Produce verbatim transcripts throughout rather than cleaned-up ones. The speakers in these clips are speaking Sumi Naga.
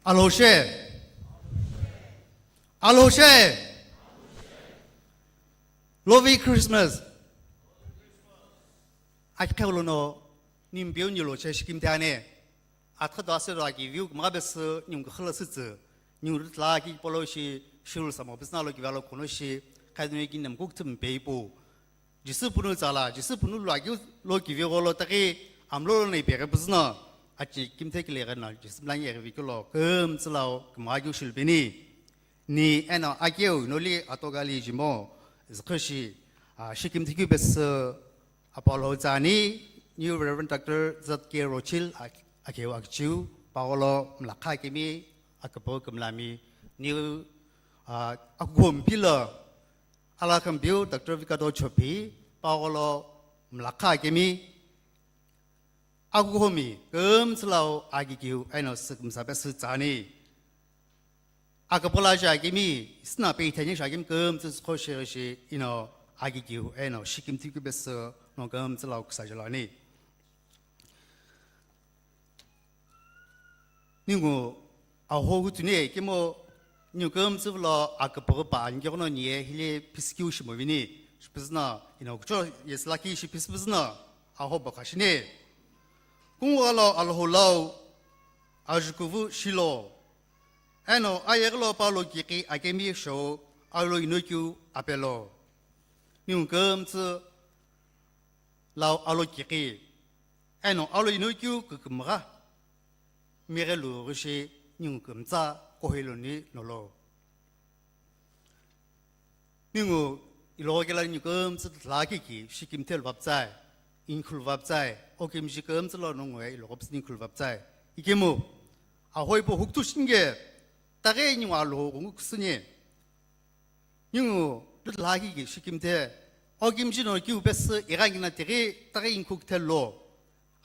Alhou she. Alhou she. Lovely Christmas. Akhe ulono nimpeu nilo che shikimthe ane. Atha do ase do aki view kma bes ningu khala sitse. Ningu la ki polo shi shul samo bes na lo ki valo kono shi. Kai do ki nem kuk tum pe ipo. Jisü punu tsala, Jisü punu lo aki lo ki view lo taki amlo lo nei pe ke bes na. Achi kimthe ki le ga na Jisü blan ye vi kilo. Kem tsala kma ki shul bini. Ni eno akeu noli atogali jimo zkhishi, ah, shikimthe keu bes, ah, apolo tsani, New Reverend Doctor Z K Rochil ak-, akeu akchiu, paolo mlakha kemi, akapo kemlami, New, ah, akugo mpilo, alakhampiu Doctor Vikado Chopi, paolo mlakha kemi, akugomi, kem tsala akikeu, eno sik msa bes tsani. Akapola ja kimi, sina pe ithani ja kimi kem tsü kho shi shi ino agi kiu, eno shikim tiku bes no kem tsala ksa jalani. Ningu aho hu tuni kimo ningu kem tsala akapola pa angi kono nie hile piskiu shimo vini, shipizna ino kucho yes laki shipizna aho bakashini. Kungalo alho lau ajukuvu shilo. Eno ayeghi lo pa lo kiqi akemi shou alo inokiu apelo. Ningu kümtsü lau alo kiqi. Eno alo inokiu kükümgha. Mighelu ghishi ningu kümtsa kohiloni nolo. Ningu ilogo kela ningu kümtsü laki ki shikimthel vaptsai, inkhul vaptsai, okimji kümtsü lo nungu e ilogo psi inkhul vaptsai. Ikimu, ahoipo huktu shinge, tage ningu alo gungu kusuni. Ningu laki ki shikimthe, okimji no kiu pesi igangina tigi tage inkhuk thel lo.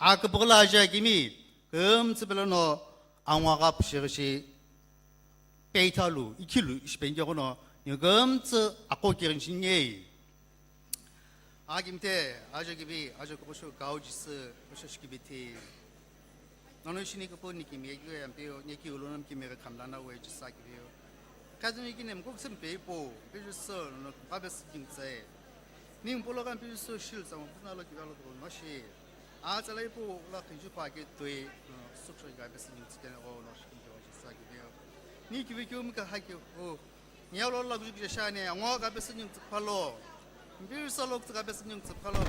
Aküpüghüla aja kimi, kümtsü pelo no angwa gha pshighishi peithalu, ikhilu, ishipengeghono, ningu kümtsü aqo kirinshi ngei. Akimthe, aja kibi, aja kukushu kau jisü, kushu shikibithi. Nono shini kupu nikimi yegyo yampio, nyeki ulonum kimi khamlana we jisa kibio. Kazumi kinem kuksum peipo, pejusü, nono kabes kimtse. Ning polo kan pejusü shil sama puna lo kibalo to mashi. A tsala ipu la khinju pa ke toi, uh, suksho ga bes ning tsikene go no shikin ke washi sa ke beo. Ni ki vekyo mi ka ha ke ho. Ni alo la kuju ke shane, ango ga bes ning tsipalo. Mbiru sa lo ga bes ning tsipalo.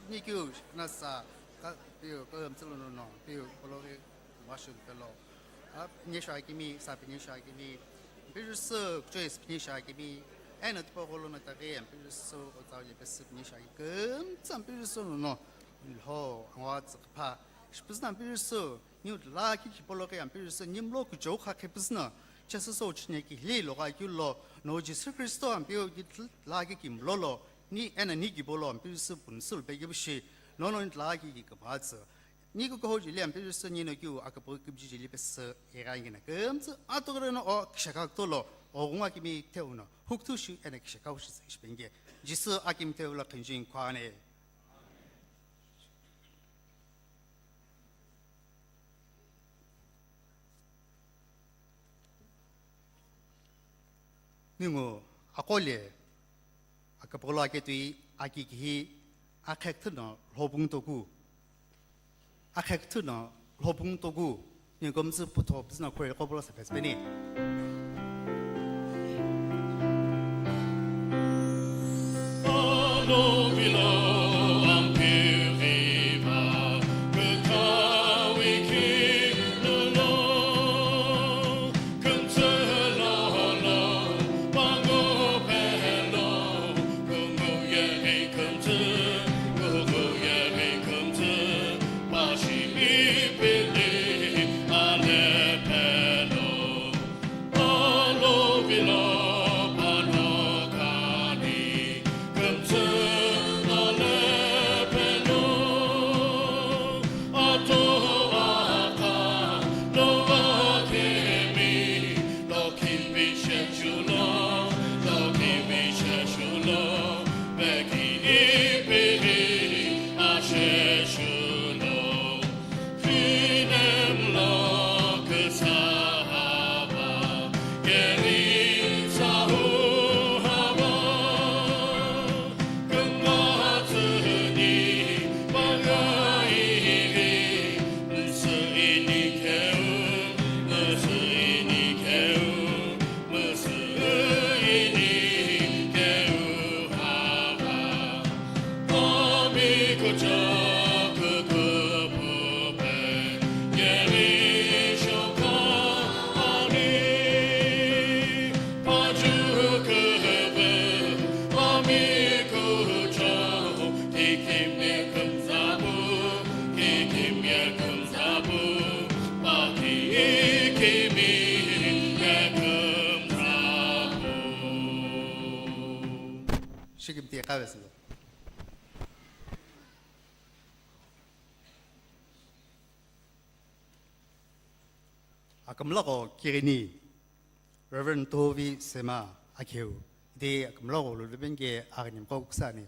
Ni kyo na sa ka beo ko am tsalo no no. Beo polo ke washi ke lo. A ni sha ke mi, sa ni sha ke mi. Mbiru sa choice ni sha ke mi. Ena tipo ko lo na ta ke mbiru sa o ta le bes ni sha ke. Kem tsam mbiru sa no no. Lho, ango tsükpha. Shipüzna Ampirisu, niu laki kipoloke Ampirisu, nimlo kuchou kha khepüzna. Chesüso uchine ki hile lo ga kyu lo, no Jisu Kristo Ampio ki laki kimlo lo, ni ena ni kibolo Ampirisu punsul pe kibushi, no no laki ki kamatsü. Ni ku koho jili Ampirisu ni no kyu akapo kibji jili pesü, ira ngina kümtsü, atogre no o kishaka tolo, o gunga kimi teuno, huktu shu ena kishaka ushi shipenge. Jisu akim teula khinjin kwane. Ningu aqo le akapolo aketui aki kihi akhekthü no lhopung toku. Akhekthü no lhopung toku. Ningu kümtsü putho püzü no khoi kopolo sa pespeni. Shikimti iqavesülo. Akümlaqo kighini Reverend Tovi Sema Akheu, ite akümlaqo lulubeni ke aghini mqo küsani.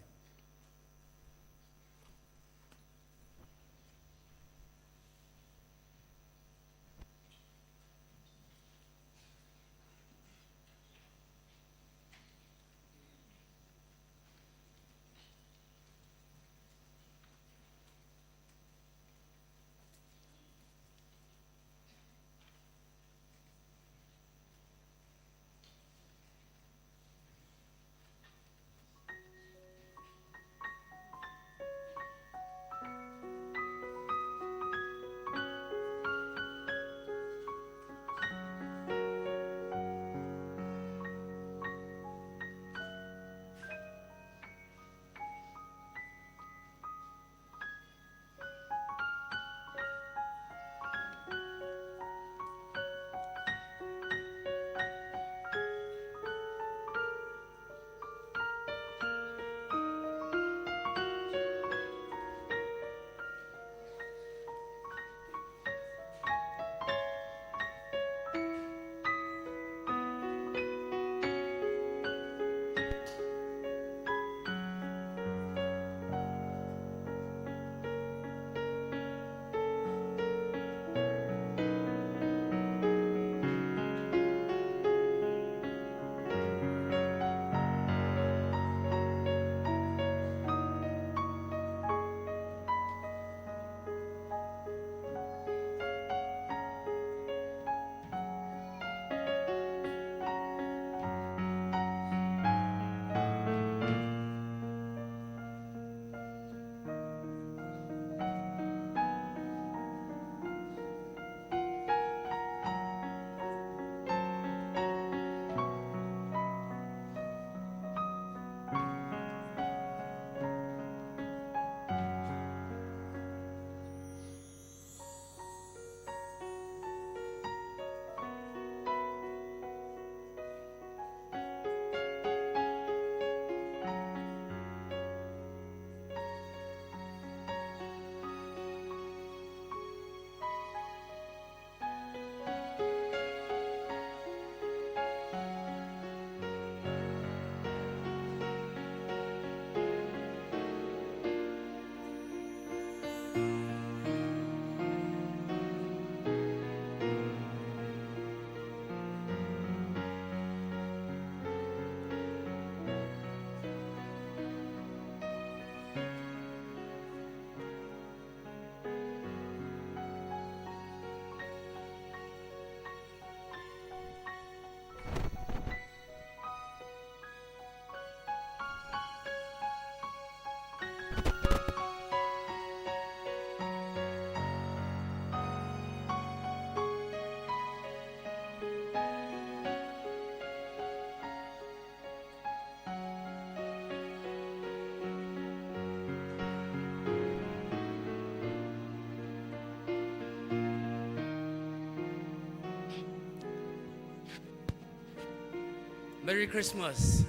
Merry Christmas.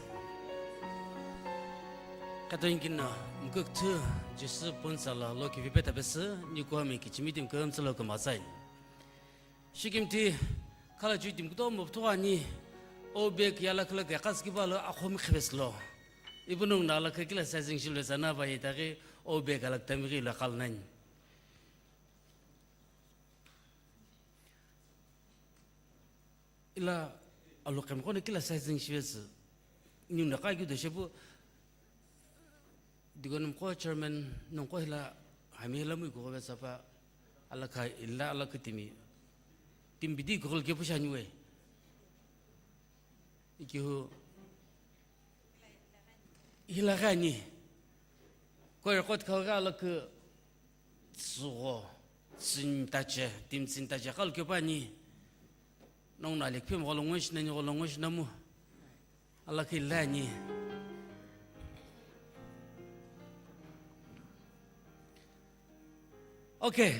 Katoinkino mkuktu Jisü ponsa lo lo kivipe tapesü, nikuhami kichimi timkümtsü lo kumatsai. Shikimti khala chui tim kutomo pthuani, o bag yala khala ke qas kiba lo akhomi khibes lo. Ibunung na la kila sizing shilo sana ba itaki o bag alak tamiri la qalnani. Ila alokemqo na kila sizing shivesü. Niu na kagyu de shepu. Digonumqo chairman nongqo hila hami hila mui kugobe sapa alakha illa alakha timi. Tim bidi kugol ke pushaniwe. Ikihu hila gani. Ko record kha ga alakha tsugo tsintache, tim tsintache kal ke pani. Nong na lek phim golongo shina ni golongo shina mu. Alakha illa ni. Okay.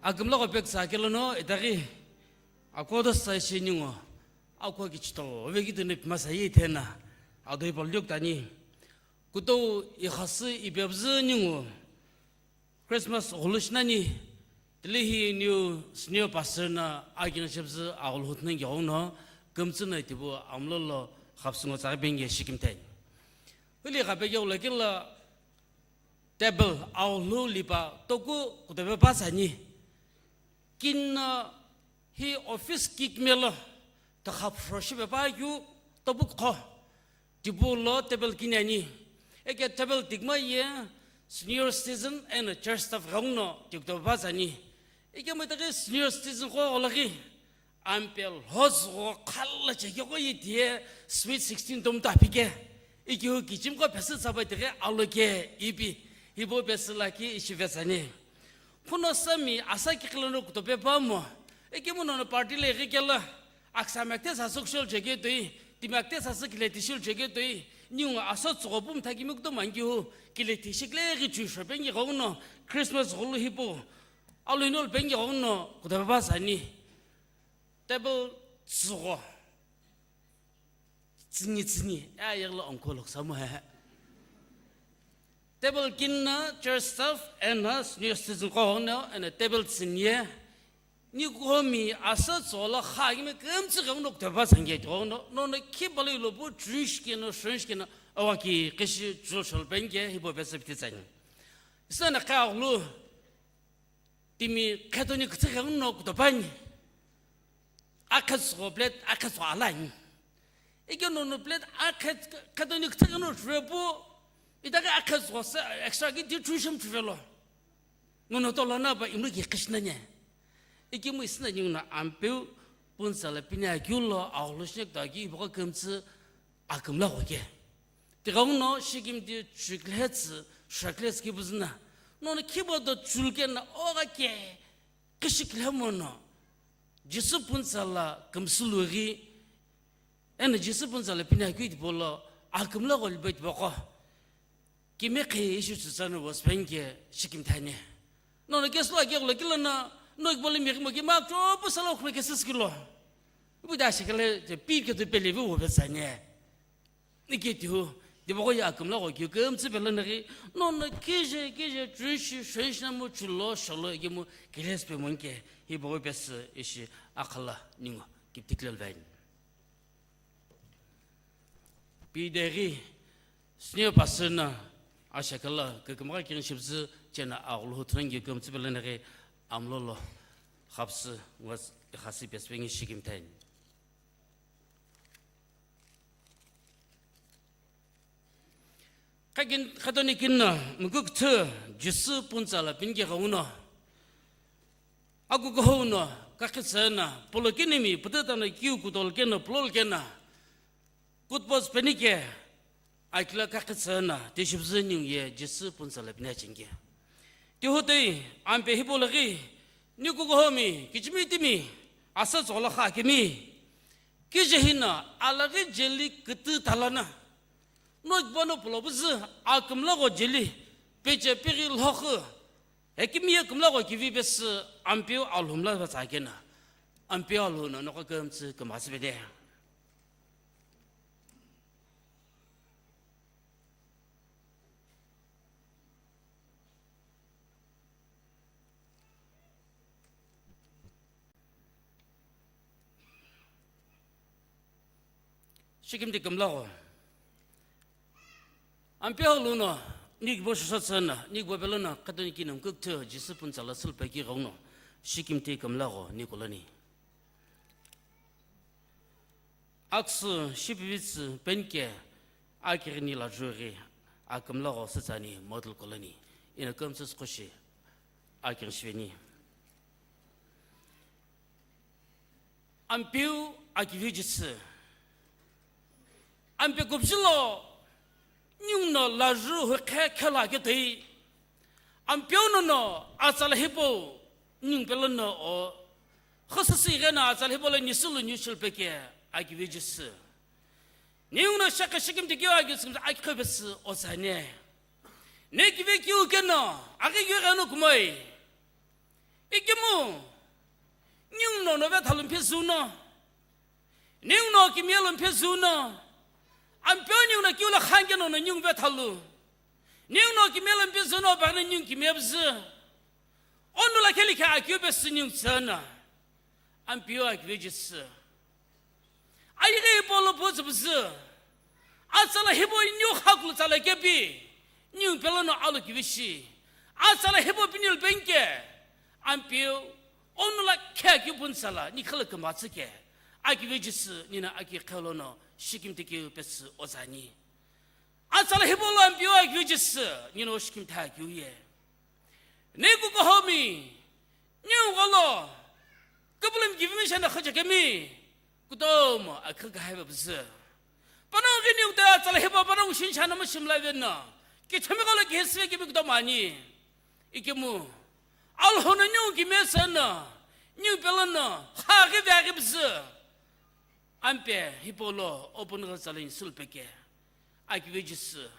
Akümlaqo pek sa kelo no itaghi akodo sa shiningo. Akho kichito veki tene pima sa ye thena. Adoi pal yok tani. Kutou ikhasü ipepüzü ningu Christmas ghulu shinani, tili hi new senior pastor na akighi shepüzü aghulu hutuna ngeghono, kümtsü no tipu amlolo khapsü ngo tsaghi penge shikimthai. Huli khape keghulo kila table aghulu lipa toku kutope pa tsani. Kinna hi office kikmelo takha phro shipe pa keu topu kho. Tipu lo table kini ani. Eke table tikma ye senior citizen and church staff ghenguno tiktopa tsani. Eke mo itaghi senior citizen qo gholaghi ampe lhozü gho khala chekegho ye tiye sweet sixteen tomta pike. Eke hu kichim qo pesü tsapa itaghi aloke ipi. Hibo pesü lakhi ishi vetsani. Khuno sami asa kiqilo no kutope pamo. Eke mo nono party le ghi kela. Aksa mekte sasü kushol cheke toi, timi akte sasü kile tishol cheke toi, ningu asa tsugho pum thaki mi kutomo angi hu, kile tishikle ghi chu shopeng ghi ghono, Christmas ghulu hipu, alu inol peng ghi ghono, kutope pa tsani. Table tsugho. Tsini, tsini, ya yagla onko lok samu he. Table kinna, church staff, and us, new citizen qo ghono, and a table tsini ye. Ni kuhomi asa tsola kha kimi kümtsü ghenguno kutope pa tsani ghi ghono, nono khipalo ilopu, chunshi keno, shunshi keno, awa ki kishi, chul shol penge, hibo pesü piti tsani. Isana kha aghulu, timi khetoni kütsü ghenguno kutope ani. Akhe tsugho plate, akhe tsugho ala ani. Eke nono plate akhe khetoni kütsü ghenguno chuve pu, itaghi akhe tsugho se extra ki di chushim chuvelo. Ngono tolo na pa imri ki kishna nye. Eke mo isna ningu no ampeu punsa la pini akeu lo aghulu shine kutope ki ibo kümtsü akümla gho ke. Tighenguno shikimti chukilhetsü, shakilhetsü kipüzüna. Nono khibo do chulkena ogha ke, kishikilhe mono. Jisü punsa la kümsülughi, eno Jisü punsa la pini akeu tipolo, akümla gho libo tipaqo. Kimekhe ishi chutsano was penge shikimthani. Nono keslo akeghulo kilo no, no kibolo mi kimo kima chopu sala khuma kesü kilo. Ibu da shikele je pi ke tu pele vu vetsani. Nike tiu, tipaqo ye akümla gho keu kümtsü pelo naghi, nono kije, kije, chunshi, shunshi namu chulo, sholo, eke mo, kiles pe monke, hibo pesü ishi akhala ningu, kiptiklel vain. Pi deghi, senior pastor na, ashakala, kükümgha kirin shipüzü, chena aghulu hutuna ngi kümtsü pelo naghi, amlolo, khapsü, was, khasi pesü penge shikimthai. Khakin khatoni kinno, mukukthü, Jisü punsa la pinke ghenguno. Akukuhou no, kakhitsü na, polo kinimi, pütüta no kiu kutol keno, pulol keno. Kutpos penike, akila kakhitsü na, tishipüzü ningu ye, Jisü punsa la pini achenge. Tihutoi, ampe hipo laghi, nikukuhomi, kichimi timi, asa tsola kha kimi. Kije hina, alaghi jeli kütü talana. No kibono pulo püzü, akümla gho jeli, peche pighi lhokhu. Hekimiye kümla gho kivi pesü, ampeu alhumla va tsakena. Ampeu alhuna, noko kümtsü kümasi pede. Shikimti kümla gho. Ampeu alhuna, nikibo shosha tsana, nikibo pelono, khatoni kinno mukukthü, Jisü punsa la sülpe ki ghenguno. Shikimti kümla gho, nikolani. Aksü shipivitsü penke akirini la juri akümla gho sütsani model koloni ino kümtsü skoshi akirin shiveni. Ampeu akivi jisü. Ampe kupjilo Ninguno laju hukhe khela ketoi. Ampeu nono atsala hipau ningu pelono o. Khosüsü igheno atsala hipau lo nisülu niu shilpeke akivi jisü. Ninguno shakha shikimti keu akiu sümsü akikho pesü ozane. Ne kive kiu keno, aghi keu gheno kumoi. Ikimu, ninguno nove thalu mphe zuno. Ninguno kimiye lo mphe zuno. Ampeu ningu no keu lo khan keno no ningu vethalu. Ningu no kime lo mpizu no baghi ningu kime püzü. Onu lakhi likhi akeu pesü ningu tsüna. Ampeu akivejisü. Ayeghi hipau lo putsü püzü. Atsala hipau ningu khakulu tsala kepi. Ningu pelo no alo kivishi. Atsala hipau pinilu penke. Ampeu. Onu lakhi akeu punu tsala. Nikhalo kümbatsü ke. Akivejisü. Nina aki khelo no. Shikimthi keu pesü ozani. Atsala hipau lo Ampeu akivejisü, nino shikimthi akeu ye. Ni kukuhomi, ni ugolo, kupulumi kivimi shana khachakemi, kutomo akha kahaiva püzü. Panongu ghi ni uta atsala hipau panongu shinshana mo shimla vena, kithumi golo kihisive kemi kutomo ani. Ikemu, Alhou no ni kimi sena, ni pelo no, khaghi veghi püzü. Ampe, hipau lo, open ghi tsala insul peke. Akivejisü.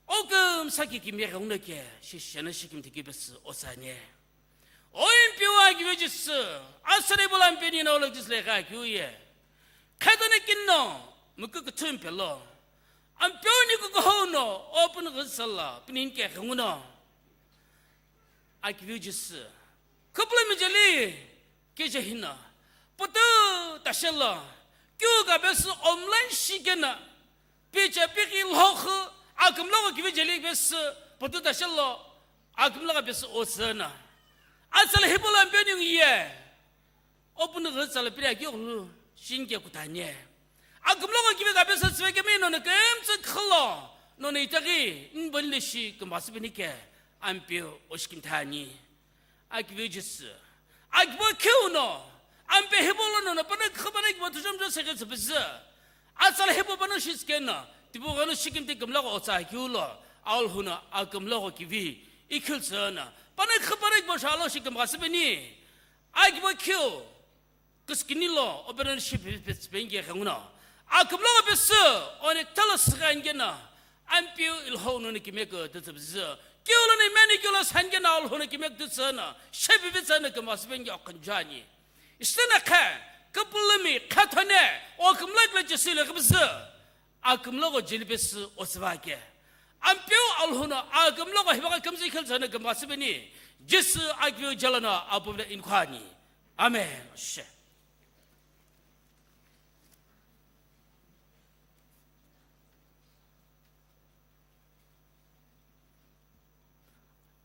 Oküm saki kimi ghenguno ke, shishena shikimthi keu pesü osane. Oi Ampeu akivejisü, asere bula Ampeu nino lo jisle gha keu ye. Khetane kinno, muku kuthum pelo. Ampeu ni kukuhou no, open ghi tsala, pinin ke ghenguno. Akivejisü. Kupulumi jeli, keje hina. Putu tashelo. Keu kapesü omlan shikena. Piche piki lhokhu. Akümloko kivi jeli pesü. Putu tashelo. Akümloko pesü osena. Atsala hipau lo Ampeu ningu ye. Open ghi tsala piri akeu ghulu shinke kutane. Akümloko kivi kapesü tsüve kemi nono kümtsü khalo. Nono itaghi, nbonile shi kümbatsü penike. Ampeu oshikimthi ani. Akivejisü. Akibo keu no. Ampe hipau lo nono pana kha pana kibo thujom jo seke tsüpüzü. Atsala hipau pana shitskena. Tipau ghano shikimthi kümloko otsa keu lo. Alhou no akümloko kivi. Ikhiltsü no. Pana kha pana kibo shalo shi kümbatsü peni. Akibo keu, kuskini lo, operation shi pe-, pe-, penge khanguno. Akümloko pesü, one tala sgha ngena, Ampeu Alhou no ni kimeko tutsubzü. Keu lo ni meni keu lo sangena Alhou no kimeko tutsana, shepi vitsana kümbatsü penge okanjani. Istena kha, kupulumi, khathone, okümlak lo Jisü lo kibzü. Akümloko jeli pesü osüvake. Ampeu Alhou no akümloko hipaka kümtsü ikhiltsü no kümbatsü peni. Jisü akiveu jela no apuvle inkhani. Amen. She.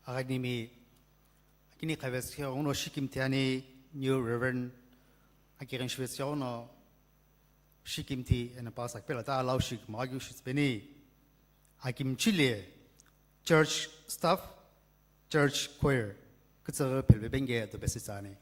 Aghadimi, akini khavetsüghi ghenguno shikimthi ani New Reverend, aki ghenshi vetsüghi ghenguno shikimthi eno pastor kipelo ta alao shi kümgha keu shi tsüpeni. Akimchili church staff, church choir, kütsüghü pheliphe penge tupesü tsüani.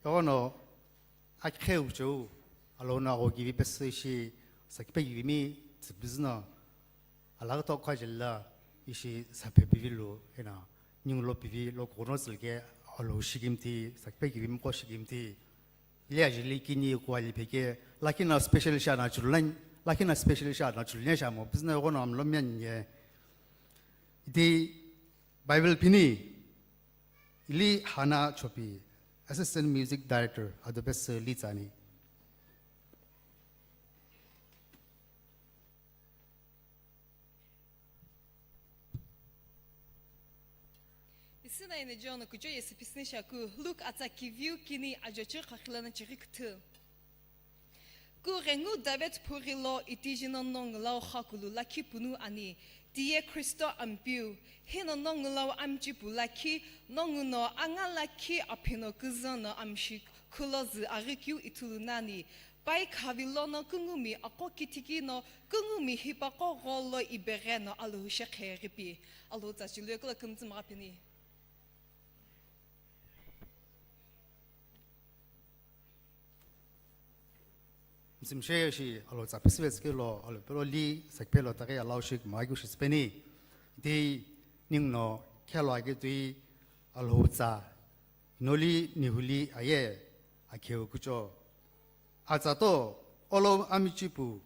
Tono akhe ucheu, alono ago kivi pesü ishi sakpe kivimi tsibizno, alagto kajilla ishi sape pivilu ena, ningulo pivi lo kono silke alo shikimti, sakpe kivimi ko shikimti. Ile ajili kini kuali peke, lakina special sha na chulun, lakina special sha na chulun sha mo, bizna kono amlo mian ye. Di Bible pini, Ili Hana Chopi, Assistant Music Director, ado pesü li tsani. Isina ina John kujo yesi pisini shaku, Luke atsa kiviu kini ajochi kakhilana chiri kutu. Kughengu David phurilo itijino no ngulau xakulu lakhi punu ani, tiye Kristo Ampeu, hino no ngulau amchipu lakhi, no nguno anga lakhi aphino kuzono amshi khulo zü aghikeu ithulu nani, pai khavilono kungumi aqo kithikino kungumi hipaqo gholo ibegheno Alhou shekhe ghipi. Alhou tsa chilu ekula kümtsü mgha pini. Msimshe shi alo tsa pesive tsikelo, alo pelo li, sakpelo tagi alau shik magi ushi speni. Di ningno khelo agi tui Alhou tsa, inoli nihuli aye, akheu kucho. Atsa to, olo amichipu,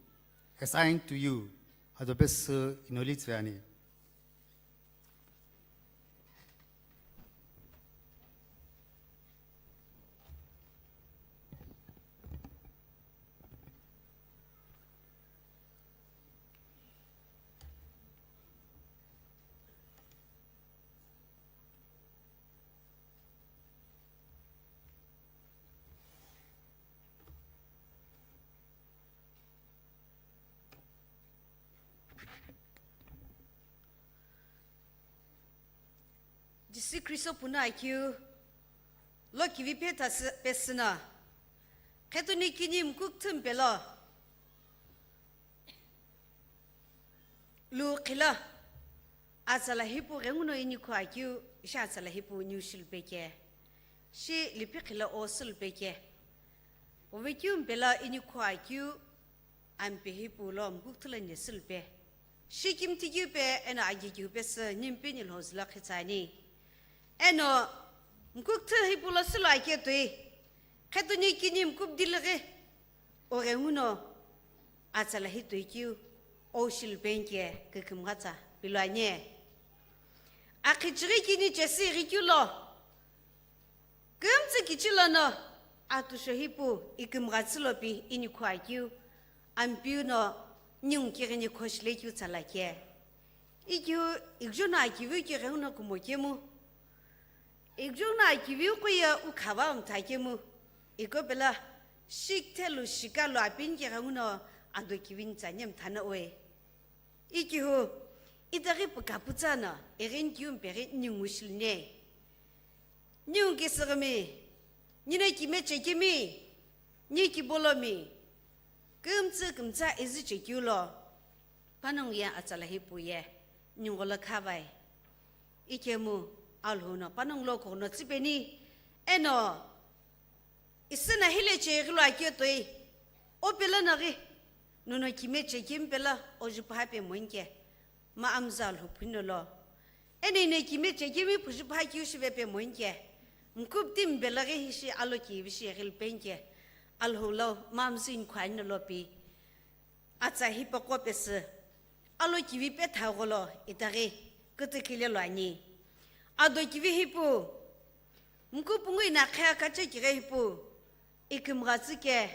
assigned to you, ado pesü inoli tsveani. Jisü Kristo punu akeu lo kivi phe tasü pesü no, khetuni kini mkukthum pelo lu khila, atsala hipu ghenguno inikhu akeu, ishi atsala hipu niu shilupeke, shi lipi khila o sülupeke, uvekeu mpelo inikhu akeu, Ampe hipu lo mkukthula nesülpe. Shikimthi kiupe eno agi kiupe sü nimpi nilho zülo khitsani. Eno mkukthu hipu lo sülo aketui. Khetuni kini mkupdilghi. Oghenguno atsala hitoi kiu. Oushilpenke kükümghatsa piluani. Akhichighi kini chesi ighi kiu lo. Kümtsü kichi lono atusho hipu ikümghatsü lopi inikhu akeu, Ampeu no ningu kighini khoshile keu tsala khe. Ikeu ikjono akiviu kighenguno kumo kemu. Ikjono akiviu kuye ukhava umtha kemu. Ikopela shikthelu shikalu apini kighenguno ado kivini tsanye mthana ue. Ikihu, itaghi pukaputsa no, eghin kiu mpeghi ningu shilune. Ningu kisüghimi, nino kime chekemi, ni kibolomi, kümtsü kümtsa izi chekiu lo, panongu ye atsala hipu ye, ningu lo khavai. Ikemu, Alhou no, panongu lo kono tsipeni, eno, Isü na hile cheghi lo aketoi, o pelo no ghi, nono kime chekemi pelo o jupuha pe moinke, ma amza lhuphuno lo. Eno ino kime chekemi phu jupuha kiu shive pe moinke, mkupti mpelo ghi ishi alo kivi shi ghilpenke, Alhou lo ma amzu inkhuani no lopi. Atsa hipaqo pesü, alo kivi petha gholo itaghi kütükile lo ani. Ado kivi hipu, mkupungu ina khea kache kighe hipu, ikümghatsü ke,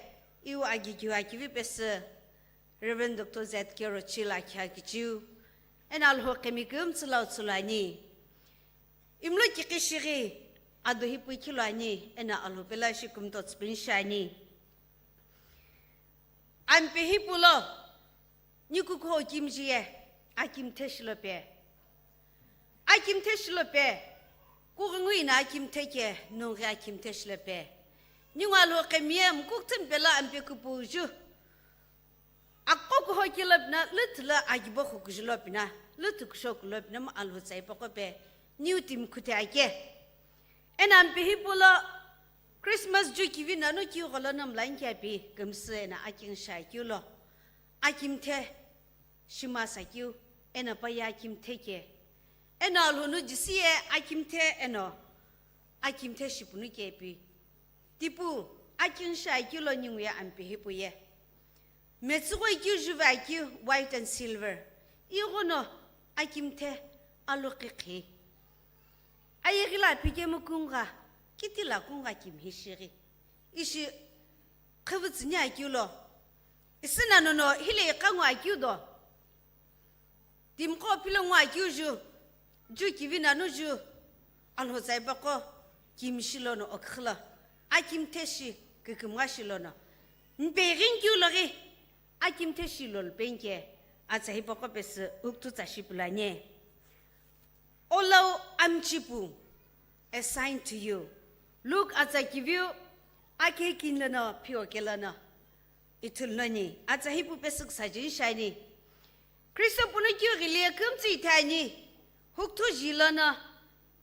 iu agi kiu akivi pesü, Reverend Doctor Z K Rochil akhea kichiu, eno Alhou kemi kümtsü lo tsülo ani. Imlo kiqi shighi, ado hipu ikhilo ani, eno Alhou pelo shi kümtotsu pin shi ani. Ampe hipu lo, ni kukho kimji ye, akimthe shilope. Akimthe shilope, kughungu ina akimthe ke, nunghi akimthe shilope. Ningu Alhou kemi ye, mkukthum pelo ampe kupuju. Aqo kuho kilo pina, lüthu lo agibo khukuju lo pina, lüthu kusho kulo pina mo Alhou tsa ipaqo pe, niu timi khute ake. Eno ampe hipu lo, Christmas jukivi nanu keu gholo no mlani kiapi kümsü eno akingu shi akeu lo, akimthe shima sakeu, eno paye akimthe ke, eno Alhou no Jisü ye akimthe eno akimthe shipunu kepi. Tipu, akingu shi akeu lo ningu ye ampe hipau ye. Metsüghoi keu juve akeu white and silver. Ighono akimthe aloqhi qhi. Ayeghi lo aphi kemu kungha, kiti lo kungha kimhi shighi. Ishi qhivütsüni akeu lo. Isü nanono hile iqa ngu akeu do. Timiqo philo ngu akeu ju, jukivi nanu ju, Alhou tsa hipaqo kimshi lono oküxü lo, akimthe shi kükümgha shi lono, mpe ighi keu loghi, akimthe shi lolu penike, atsa hipaqo pesü uktu tsa shi pulani. Olau amchipu, a sign to you. Luke atsa kiviu, akhe kini lono phio ke lono. Ithulu nani, atsa hipu pesü küsaji shiani. Kristo punu keu ghili kümtsü ithani, hukuthu ji lono,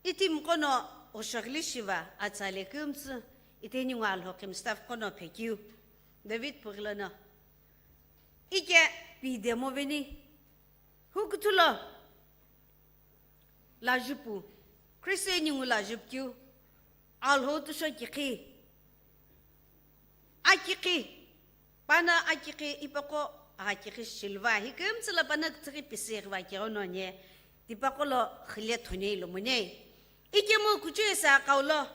itimiqo no oshoghili shiva, atsa le kümtsü, itheni ngu Alhou kümtsü tafqo no phekeu, David pughi lono. Ike pidemo veni, hukuthu lo, lajupu, Kristo ye ningu lajupu keu, Alhou tusho kikhi, akikhi, pana akikhi ipaqo akikhi shilva, hi kümtsü lo pana küthüghi pisi ighiva keu no nye, tipaqo lo xile thonei lo mune. Ikemu kuchou isa kau lo,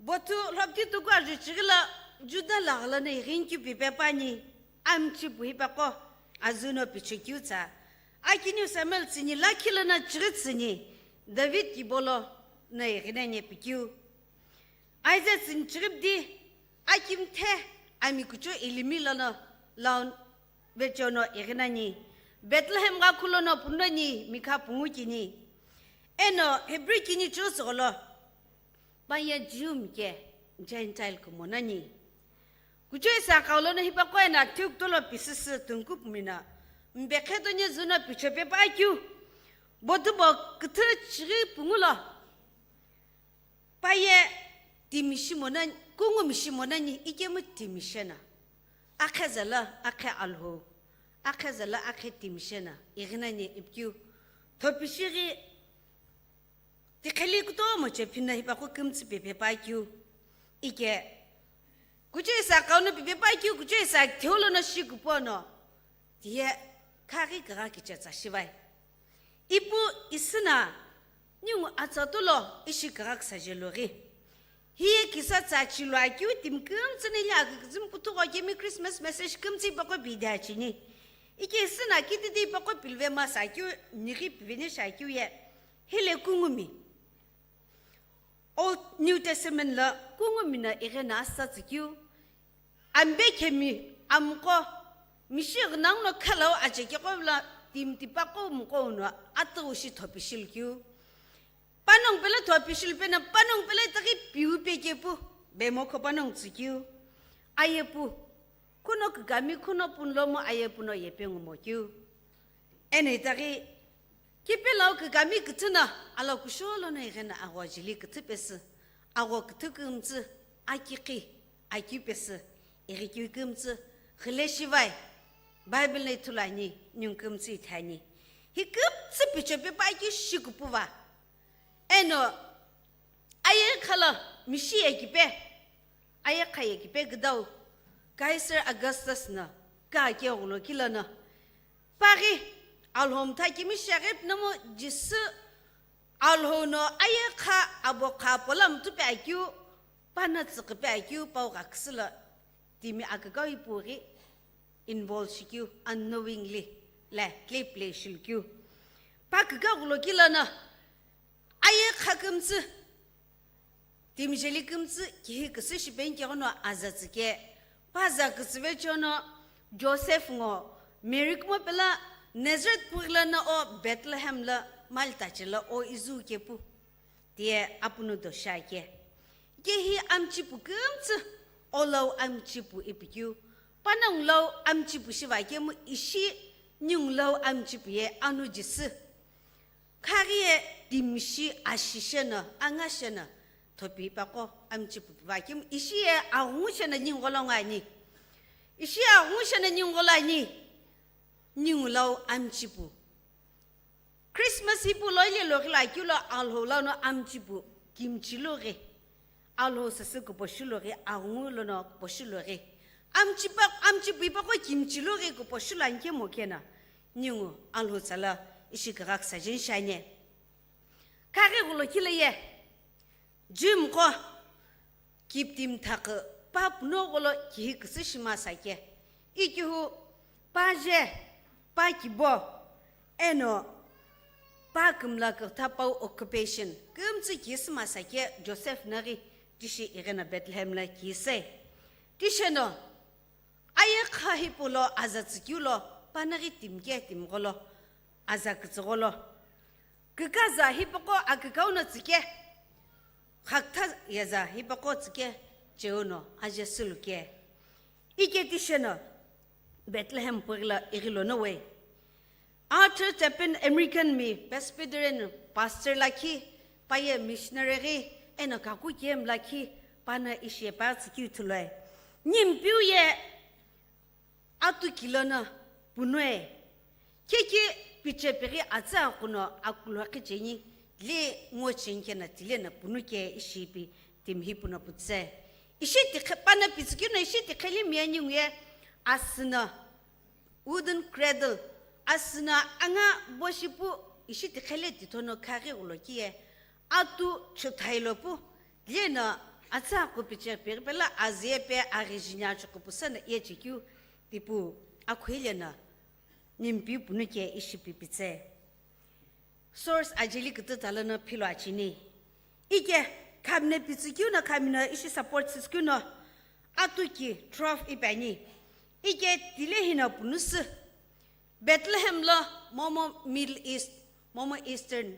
Bothu lhopki tuku ajuchighi lo Juda laghi lono ighinikeu pipe pani, amchipu hipaqo, azüno pichekeu tsa. Akiniu Samuel tsüni lakhi lono chighi tsüni, David kibo lono ighi nani pikeu. Isaiah tsüni chighi pidi, akimthe ami kuchou ilimi lono laun vecheono ighi nani, Bethlehem gha khulono punu nani mikha pungu kini. Eno Hebrew kini chighi tsügholo, paye Jew mike, Gentile kumo nani. Kuchou isa kau lono hipaqo eno thiu kutolo pisüsü tungkupumi no, mbekhe tonye züno pichope pa keu, bothu bo küthü chighi pungu lo, paye timi shimo nani, kungu mi shimo nani, ikemu timi shena. Akhe zala, akhe Alhou. Akhe zala, akhe timi shena. Ighi nani ipikeu. Thopishighi tikheli kutomo che phina hipaqo kümtsü pipe pa keu. Ike. Kuchou isa kau no pipe pa keu, kuchou isa theu lono shi kupo no. Tiye khaghi kagha kiche tsa shivai. Ipu isü no, ningu atsa tulo ishi kagha küsaje loghi. Hiye kisa tsa chilo akeu timi kümtsü nile aküküzü mkuthuqo kemi Christmas message kümtsü ipaqo pidi acheni. Ike isü no kititi ipaqo pilve masa akeu, nighi piveni shi akeu ye. Hile kungumi. Old New Testament lo kungumi no ighi no asa tsükeu. Ambe khemi amqo, mishi ghinangu no khalau achekeqo lo timi tipaqo mqo uno atüghu shi thopishilkeu. Panongu pelo thopishilpe no panongu pelo itaghi piu pekepu, bemokho panongu tsükeu. Ayepu, khuno kükami khuno puno lomu ayepu no yepe ngumokeu. Eno itaghi, kipe lau kükami küthü no, alo kusho lono ighi no agho jeli küthü pesü, agho küthü kümtsü, akikhi, akeu pesü, ighikeu kümtsü, ghile shivai, Bible no ithulu ani, ningu kümtsü ithani. Hi kümtsü pichope pa keu shi kupuva. Eno, ayeghi kha lo mishi yekipe, ayeghi kha yekipe küdau, Caesar Augustus no, kake ghulo kilono. Paghi, Alhou mtha kimi shaghi pinomu Jisü, Alhou no ayeghi kha abo kha pola mthupe akeu, pana tsüqhipe akeu, pau ghaküsü lo, timi akükau ipughi, involve shikeu, unknowingly, le, tle play shilkeu. Pa kükau ghulo kilono, ayeghi kha kümtsü, timi jeli kümtsü, kihi küsü shipeni keghono aza tsüke. Pa aza kütsüve chono, Joseph ngo, Mary kumo pelo Nazareth pughi lono o Bethlehem lo mali tache lo o izü kepu. Tiye apunu do shake. Kehi amchipu kümtsü, olau amchipu ipikeu. Panongu lau amchipu shiva kemu ishi ningu lau amchipu ye anu Jisü. Khaghi ye timi shi ashi sheno, anga sheno, thopi paqo amchipu piva kemu ishi ye aghungu shena ningu gholo ngo ani. Ishi ye aghungu shena ningu gholo ani. Ningu lau amchipu. Christmas ipu loile lo ghila kilo Alhou lono amchipu kimchi lo ghi. Alhou sasü kuposhu lo ghi, aghungu lono kuposhu lo ghi. Amchipa, amchipu ipaqo kimchi lo ghi kuposhu lo ankemo kena. Ningu Alhou tsala ishi kagha kisa jeni shani. Kaghi ghulo kile ye. Gym qo kiptim thaqü pa puno gholo kihi küsü shima sake. Ikihu pa je, pa kibo, eno pa kümla kürtha pau occupation. Kümtsü kihi sima sake Joseph naghi tishi ighena Bethlehem la kihi se. Tisheno Aye kha hipau lo aza tsükeu lo, panaghi timke timgholo, aza kütsügholo. Kükaza hipaqo akükau no tsüke, khakütha yeza hipaqo tsüke, cheu no aje süluke. Ike tisheno, Bethlehem purila ighilono we. Arthur Tappan American mi Presbyterian pastor lakhi, paye missionary ghi, eno kaku kem lakhi, pana ishi pa tsükeu ithuloi. Nimpiu ye atu kilono punue. Kiki piche pighi atsa kuno akulokhi cheni, le ngo chenkena tile na punuke ishi pi timhi puno putse. Ishi tikhe pana pitsükeu no ishi tikheli miya ningu ye asüno. Wooden cradle, asüno anga boshipu ishi tikhele tithono khaghi ulokiye, atu chüthailo pu, leno atsa kupiche pighi pela aziye pe aghi jinya chukupusa na ye chikeu, tipu akhuile na nimpi punuke ishi pipitse. Source ajeli kütü talono philo achini. Ike khamne pitsükeu no khamino ishi support süsükeu no atu ki twelve ipani. Ike tile hino punusu. Bethlehem lo momu Middle East, momu Eastern.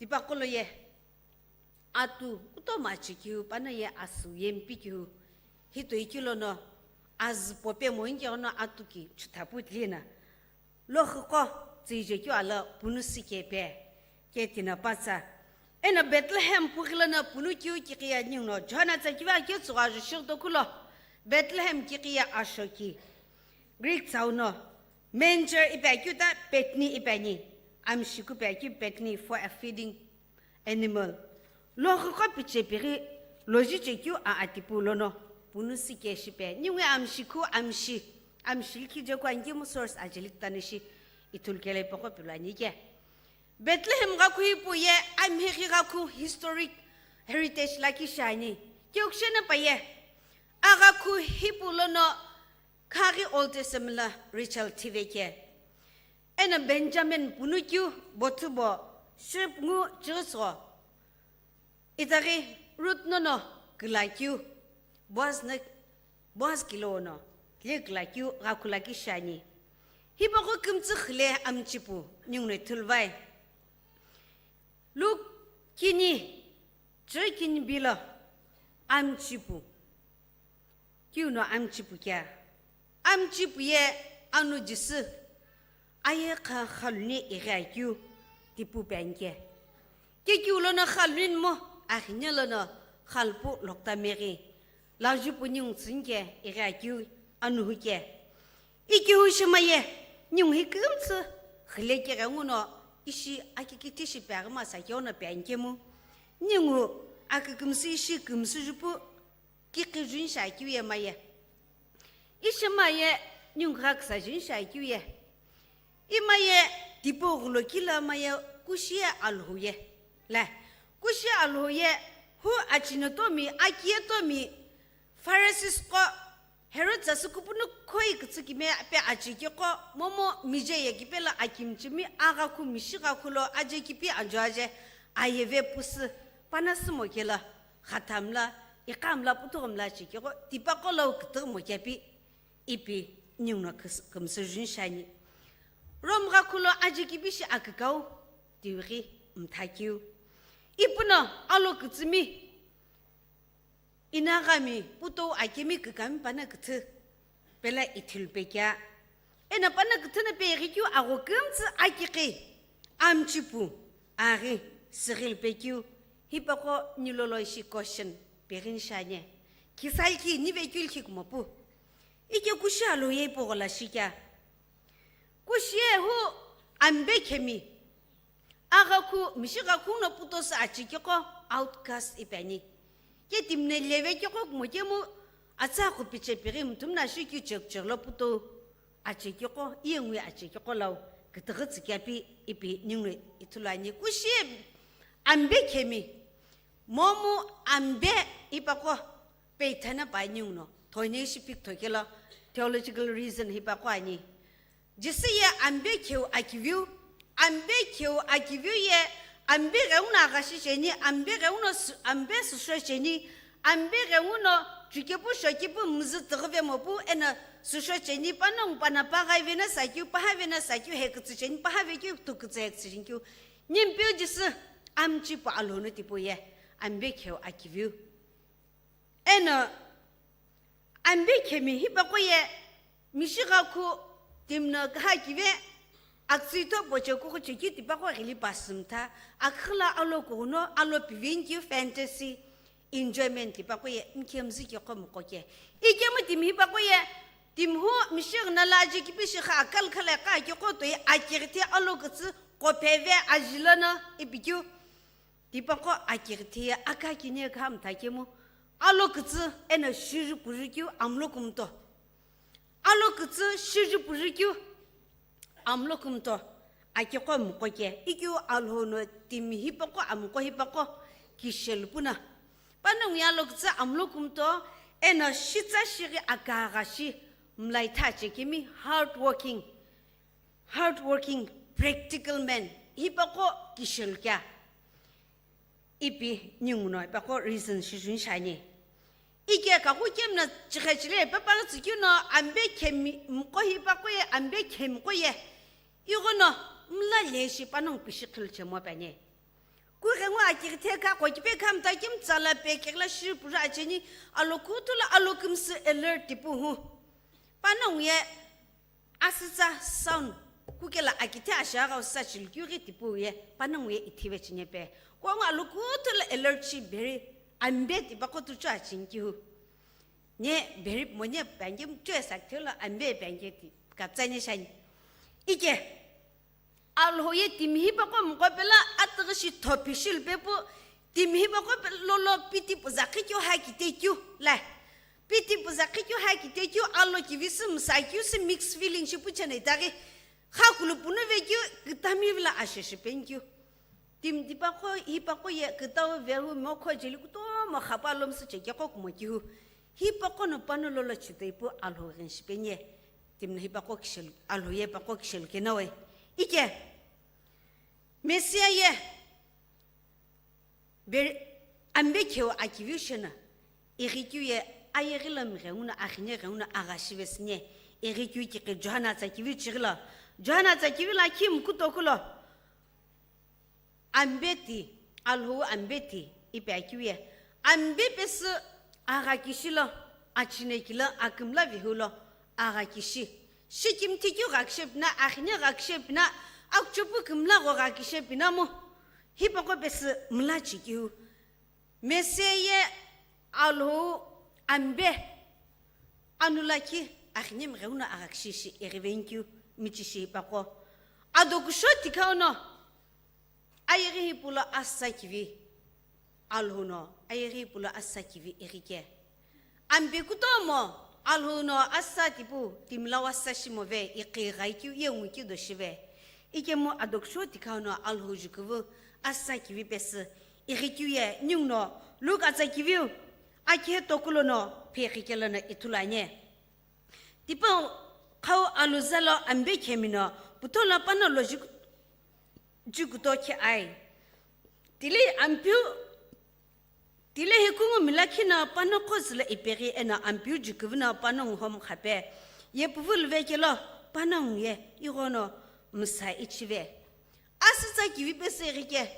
Tipaqolo ye atu kutomo achikeu, pana ye asü ye mpikiu. Hito ikilono azü pope moinke ono atu ki chuthapu tlina. Lokhiko tsüijekeu alo punusu kepe, ke tina patsa. Eno Bethlehem pughilo no punukeu kikhiye ningu no Johana tsa kiva keu tsügho ajo shighuto kulo Bethlehem kikhiye ashoki. Greek tsau no manger ipi akeu ta petni ipi ani. Amshiku ipi akeu petni for a feeding animal. Lokhiko piche pighi loji chekeu a atipu lono punusu ke shipe. Ningu amshiku amshi. Amshi likhi jeku ankemu source ajeli kütanishi ithulu kele poko pilani ke. Bethlehem ghakhu hipau ye amhighi ghakhu historic heritage lakhi shiani. Keu kushena paye. Aghakhu hipau lono khaghi Old Testament la Rachel thiveke. Eno Benjamin punukeu bothu bo ship ngu chighisügho. Itaghi Ruth nono külakeu. Boaz no, Boaz kilo no le külakeu ghakhu lakhi shiani. Hipaqo kümtsü khile amchipu ningu no ithuluvai. Luke kini, chü kini bilo amchipu. Kiu no amchipu kea. Amchipu ye anu Jisü aye kha khaluni ighi akeu tipu pe anke. Kekiu lono khaluni mo aghine lono khalpu lokta meghi. Lajupu ningu tsünke ighi akeu anu huke. Ikihu shimaye, ningu hi kümtsü khile keghengu no ishi akiki tishi pe aghima sakeo no pe ankemu. Ningu akükümsü ishi kümsü jupu kikhi juni shi akeu ye maye. Ishi maye, ningu ghakisa juni shi akeu ye. Imaye, tipau ghulo kila maye, kushi ye Alhou ye. La, kushi ye Alhou ye, hu achino tomi, akiye tomi, Pharisees qo, Herod sasü kupunu khoi kütsükimi pe achiki qo, momu mije ye kipela akimchimi agha khu mishi gha khulo aje kipi ajo aje, ayeve pusü, pana sümo kela, khatamla, iqamla, putuqumla achiki qo, tipaqo lo kütümo kepi, ipi, ningu no kümsü juni shiani. Rom gha khulo aje kipi shi akükau, tiwighi mthakeu. Ipuno, alo kütsümi, Inaghami putou akemi kükami pana küthü pela ithulu pekea. Eno pana küthü no pe ighikeu agho kümtsü akikhi amchipu aghi sighili pekeu Hipaqo nilolo ishi question peghin shiani. Kisai ki nive kyul ki kumopu. Ike kushi alo ye ipo gola shikya. Kushi ye hu ambe khemi. Agha khu mishi gha khu no puto sa achi kyoko outcast ipeni. Ke timne leve kyoko kumo kemu atsa khu piche peghi mtumna shi kyu chek chek lo puto. Achi kyoko, iye ngui achi kyoko lau, kitaghi tsikyapi ipi ningu ithulu ani. Kushi ambe khemi, momu ambe hipaqo peithana pa ningu no, thoine ishi pik thokelo, theological reason hipaqo ani. Jisi ye ambe kheu akiviu, ambe kheu akiviu ye, ambe ghenguno aghashi cheni, ambe ghenguno su-, ambe susho cheni, ambe ghenguno chukepu shokepu mzü tighive mopu eno susho cheni, panongu pana paghai vena sakyu, paha vena sakyu, hekütsü cheni, paha vekyu, thukütsü hekütsü chenikyu. Nimpiu jisi amchi pu alhonu tipu ye, ambe kheu akiviu. Eno, ambe khemi hipaqo ye, mishi gha khu timno kha kive, aksitho poche kukhu cheki tipaqo ghili pasümtha, akhila alo kuno, alo pivinkyu fantasy, enjoyment tipaqo ye, mkhemzi kyoko muqo ke. Ikemu timi hipaqo ye, timhu mishi ghina la aje kipi shi kha akal khala ka kyoko to ye, akigithe alo kütsü, kopheve, ajilana, ipikyu. Tipaqo akigithe ye aka kine kha mtha kemu, alo kütsü eno shiju pujukyu amlo kumto. Alo kütsü shiju pujukyu amlo kumto. Akiqo muqo ke, ikyu alhono timi hipaqo amuqo hipaqo kishelu puna. Panongu ye alo kütsü amlo kumto, eno shitsa shighi akagha shi mlaitha chekemi hard working. Hard working, practical man, hipaqo kishelu kya. Ipi ningu no hipaqo reason shijun shani. Ike kaku kemna chikhechile pepa tsükyu no ambe khemi mqo hipaqo ye, ambe khemi qo ye. Ighono mla leshi panongu pishi khilchemo pene. Kughengu akigithe kha, kokipe kha mta kimtsala pe kegla shi puja acheni, alo kuthula alo kimsi alert tipu hu. Panongu ye asitsa sound, kukela akithe ashagha usa chilkyu ghi tipu ye, panongu ye ithive chinyepe. Kuangu alo kuthula alert shi beri ambe tipaqo tuchu achinki hu. Nye beri mo nye penge mchu esa kithelo ambe penge ti kaptsani shani. Ike. Alhou ye timi hipaqo muqo pela atüghi shi thopi shilpe pu, timi hipaqo pe lolo piti puza qhikyo ha kite kyu la. Piti puza qhikyo ha kite kyu alo kivi si msa kyu si mixed feeling shi pu chena itaghi. Kha kulu punu ve kyu, kitami vila asheshi pen kyu. Timi tipaqo, hipaqo ye kitau vehu mokho jeli kutomo khapa lomsi chekeqo kumo kihu. Hipaqo no pano lolo chitoi pu alhou ghenshi penye. Timna hipaqo kishel, alhou ye paqo kishel kenawe. Ike. Mesia ye. Ber-, ambe kheu akiviu shena. Ighikyu ye ayeghi lo mghenguno, aghine ghenguno agha shivesinye. Ighikyu kikhi Johana tsa kiviu chighilo. Johana tsa kiviu la khi mkutokulo. Ambeti, alhou ambeti, ipi akeu ye. Ambe pesü agha kishi lo, achine kilo, akümla vihu lo, agha kishi. Shikimthi keu ghakishe pina, akhine ghakishe pina, akuchupu kümla gho ghakishe pina mu. Hipaqo pesü mla chikiu. Mese ye alhou ambe, anu lakhi, akhine mghenguno agha kishi shi, ighivenkeu, michishi hipaqo. Ado kusho tikau no. Ayeghi hipau lo asa kivi alhou no, ayeghi hipau lo asa kivi ighike. Ambe kutomo alhou no asa tipu, timla wasa shimove, iqi ghaikeu, ye ngukeu do shive. Ikemu ado kusho tikau no alhou jukuvu asa kivi pesü, ighikeu ye ningu no, Luke atsa kiviu, akhe tokulo no, phe ighikelo no ithulu anye. Tipau khau aluza lo ambe khemino, puto lo pano lo ju-, jukuto khe ai. Tile ampiu, tile hi kungu milakhino pano khozilo ipeghi eno ampiu jukuvuno panongu hom khape. Ye puvulu vekelo panongu ye ighono msa ichive. Asitsa kivi pesü ighike.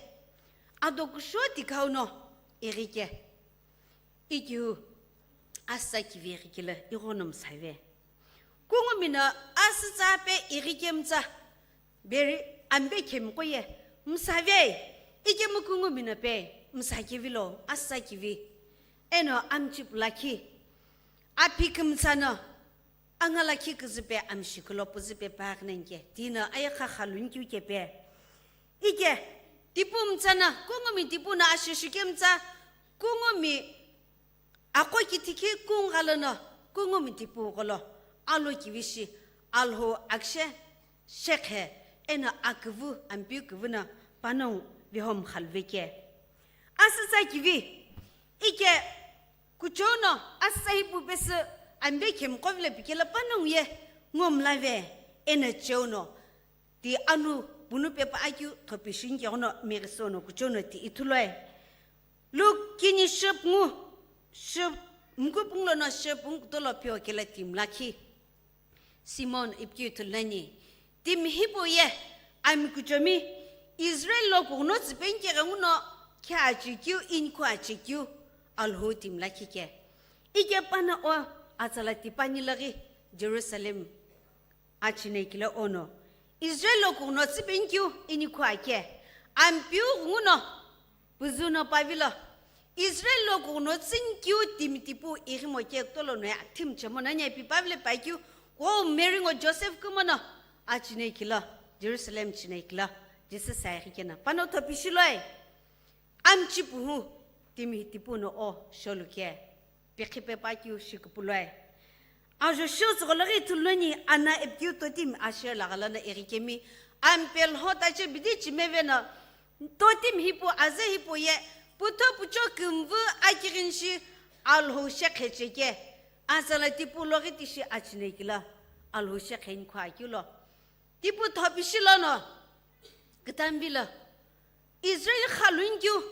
Ado kusho tikau no ighike. Ikeu asa kivi ighikelo ighono msave. Kungumino asitsa pe ighikemtsa beri ambe khemiqo ye msave. Ikemu kungumino pe Msa kivi lo, asa kivi, eno amchipu lakhi, aphikümtsa no, anga lakhi küzüpe amshiku lo püzüpe paghi nani ke, tino ayekha khaluni keu kepe. Ike, tipu mtsa no, kungu mi tipu no asheshu kemtsa, kungu mi aqo kithi khi kungha lono, kungu mi tipu gholo, alo kivi shi, Alhou akishe, shekhe, eno aküvü, Ampeu küvü no, panongu viho mkhaluve ke. Asütsa kivi, ike, kuchou no, asütsa hipau pesü, Ampe khemiqo vilo pikelo panongu ye, ngo mlave, eno cheu no, ti anu punu pepa akeu thopishinikeghono meghisono kuchou no ti ithuloi. Luke kini shüpungu, shü-, muku pungu lono shüpungu kutolo pheo kelo timi lakhi. Simon ipi keu ithulu nani. Timi hipau ye, ami kuchomi, Israel lo kughuno tsüpeni keghenguno, khe achi keu, inikhu achi keu, Alhou timi lakhi ke. Ike pano o, atsala tipani laghi, Jerusalem. Achine kilo ono. Israel lo kughuno tsüpeni keu inikhu ake. Ampeu ghungu no, püzü no pavilo. Israel lo kughuno tsüni keu timi tipu ighimo ke kutolo no ya thimu chemo nani pi pavilo pai keu. Wo Mary ngo Joseph kumono. Achine kilo. Jerusalem chine kilo. Jisü sa ighi keno. Pano thopishiloi. Amchipu hu, timi tipu no o, sholuke. Pikhi pepa keu shikupuloi. Ajo sho tsügholo ghi ithulu nani ana ipi keu totimi ashir lagha lono ighi kemi. Ampe lho tache bidi chimeve no, totimi hipau, aze hipau ye, putho pucho kümvü akighinshi Alhou shekhe cheke. Atsala tipu loghi tishi achine kilo, Alhou shekhe inikhu akeu lo. Tipu thopishi lono, kütami vilo, Israel khaluni keu,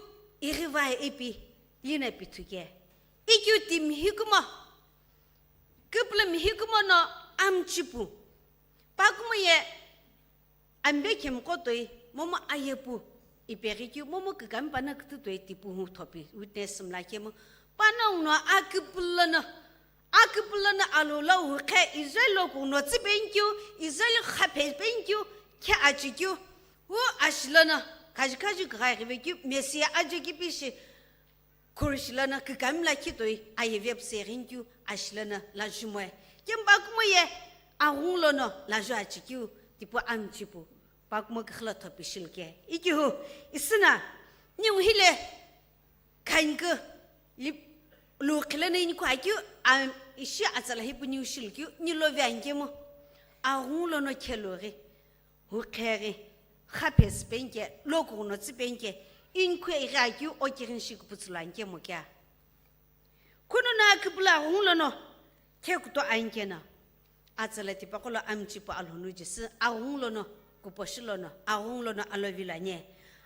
ighi vai ipi, lina pi thuke. Ikeu timi hikumo, küpülümi hikumo no amchipu. Pakumo ye, Ampe khemiqo toi, momu ayepu, ipeghi keu, momu kükami pano kütü toi tipu hu thopi, witness mla kemu. Panongu no aküpülü lono, aküpülü lono alo lo hu khe Israel lo kughuno tsüpeni keu, Israel khaphepeni keu, khe achi keu, hu ashi lono, khaji khaji kughaighive keu, Messiah ajo kipishi, khuri shi lono kükami lakhi toi, aye vepse ghini keu, ashi lono laju moe. Kemu pakumo ye, aghungu lono laju achi keu, tipu amchipu, pakumo küxü lo thopishilu ke. Ikeu hu, isüna, ningu hile, Khanikeu, li-, lu khileno inikhu akeu, a, ishi atsala hipau niu shilukeu, nilo ve anikemu. Aghungu lono khelughi, hukheghi, khaphesüpeni ke, lo kughuno tsüpeni ke, inikhu ighi akeu, okighi ni shikuputsülu anikemu kea. Khunono aküpülü aghungu lono, khe kuto anikeno. Atsala tipaqo lo amchipu Alhou no Jisü, aghungu lono, kuposhi lono, aghungu lono alo vilo ani.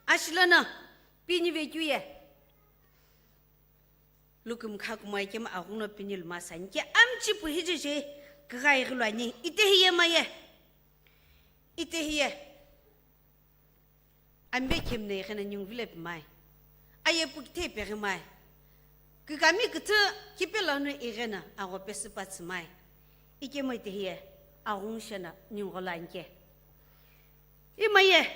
Ashi lono, pini vekeu ye. Lukumi kha kumoi kemu aghungu no pini luma sani ke amchipu hijije kughaighi lo ani. Itehi ye maye. Itehi ye. Ampe khemno ighino ningu vilo pi mai. Ayepu kithe ipeghi mai. Kükami küthü kipe lono ighino agho pesü patsü mai. Ikemu itehi ye, aghungu sheno ningu gholo ani ke. Imaye,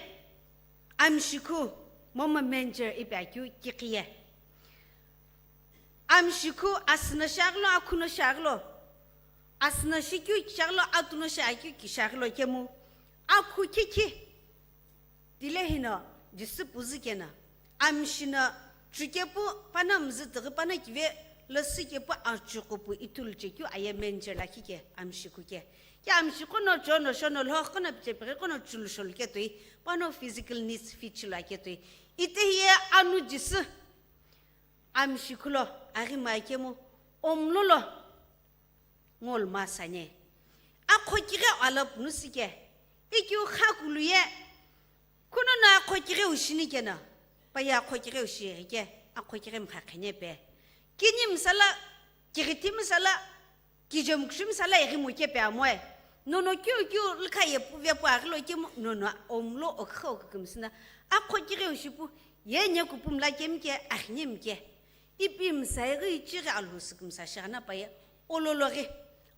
amshikhu, momu manger ipi akeu kikhiye. Amshikhu asüno shiaghilo, akhuno shiaghilo. Asüno shikeu shiaghilo, atuno shiakeu shiaghilo kemu. Akhu kikhi. Tile hino, Jisü püzü keno. Amshi no chukepu, pano mzü tighi pano kive, losü kepu achuqupu ithulu chekeu aye manger lakhi ke, amshikhu ke. Ke amshikhu no chono, shono lhokhu no pichepeghi kono chulu sholu ketoi, pano physical needs fit shilo aketoi. Itehi ye anu Jisü. Amshikhu lo, aghi mai kemu, omlo lo, ngolu ma sani. Akho kighe alo punu sike, ikeu khakulu ye, khunono akho kighe ushini keno, paye akho kighe ushi ke, akho kighe mkha khene pe. Kini msala, kighithi msala, Kijemu kishimi sala eghi mo kepe amoe. Nono kiu kiu likha yepu vepu aghilo kemu, nono omlo okha okükümsü na. Akho kighe ushipu, ye nye kupu mla kemu ke, aghi nye mike. Ipi msa eghi ichighi Alhou sükümsa shighana paye, olologhi,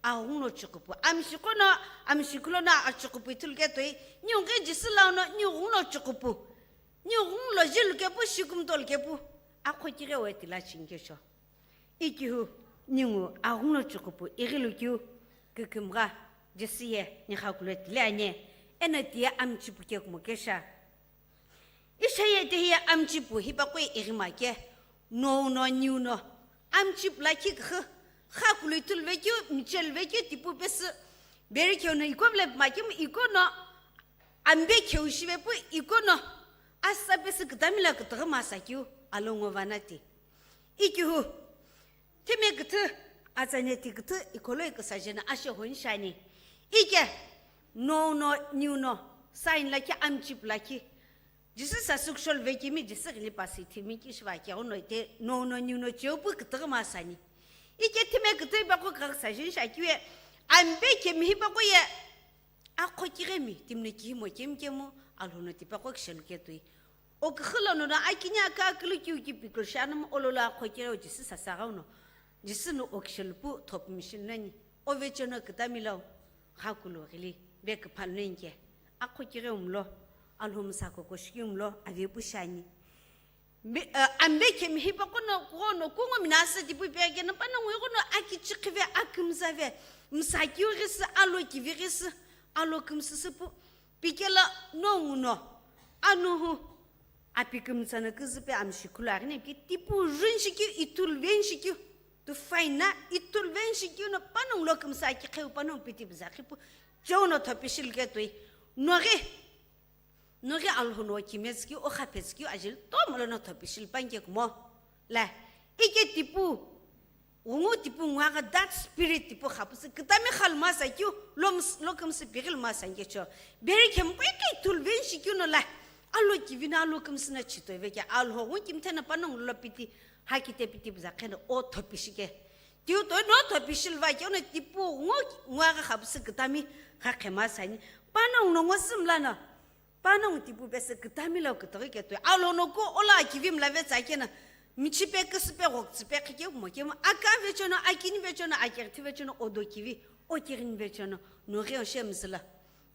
aghungu no chuqupu. Amshikhu no, amshikhu lono achuqupu ithulu ketoi, niu ghi Jisü launo, niu ghungu no chuqupu. Niu ghungu lo jilu kepu, shikumtolu kepu. aqho kighe o tila chinkecho. Ikihu ningu aghuno chukupu ighilu kiu kikimgha Jisü ye nigha kulo tile ani, eno tiye amchipu kekumo kesha. Ishaye tehiye amchipu hipaqo ighima ke, nouno niuno amchipu lakhi kikhi, kha kulo ithuluve kiu, michel ve kiu tipu pesü, beri kheuno iko vile makemu ikono, ambe kheu shive pu ikono, asa pesü kitami lo kitighi masa kiu, alongo vanati. Ikihu, thime kithi, atsane ti kithi, ikolo ikisa jena ashe hon shani. Ike, nouno, niuno, sign lakhi, amchipu lakhi. Jisü sasü kushol vekimi, Jisü ghili pasi thimi kishiva ke ono te, nouno, niuno, cheu pu kitighi masani. Ike thime kithi hipaqo kakisa jin shakiu ye, ambe kemi hipaqo ye, aqho kighemi, timno kihimo kemi kemu, Alhou no tipaqo kishelu ketui. Okighi lono no akini aka akulu kiu ki pikul shanam ololo aqho kire o Jisü sasagha uno. Jisü no okishelu pu thopimishil nani. Ovechono kitami lo, kha kulo ghili, be kiphalu nani ke. Aqho kire umlo, Alhou msa kokoshiki umlo, ave pu shani. Be, eh, ambe kemi hipaqo no, kono, kungu mina asa tipu pe ke no, panongu iqo no akichikhive, akimzave, msa kiu ghisi, alo kivi ghisi, alo kimsisi pu. Pikela nongu no, anuhu, api kimtsana kizipe amshi khulaghi ni pi tipu run shikiu, itul ven shikiu, tu faina, itul ven shikiu no panongu lo kimsa kikheu panongu piti biza khipu, cheu no thopishil ketui, noghi, noghi Alhou no kimetsü kiu, o khapetsü kiu, ajil tomo lo no thopishil panke kumo, la, ike tipu, Ghungu tipu nguaghi that spirit tipu khapusi kitami khalu masa kiu, lo ms-, lo kümsü pighi lu masa ngecho. Beri khempu ike ithulu venshi kiu no la, alo kivi no alo kümsü no chito veke, Alhou ghungu kimthe no panongu lo piti, hakite piti buza kheno o thopishi ke. Tiu toi no thopishi lu va ke, ono tipu ghungu nguaghi khapusi kitami khakhe masa ni. Panongu no ngo simla no. Panongu tipu pesü kitami lo kitoghi ketoi. Alo no ku ola akivi mla vetsa kena. Michipe kisipe ghoktsipe khike mo kemu. Aka vechono, akini vechono, akerthi vechono, odo kivi, okirini vechono. No ghe oshe mzila.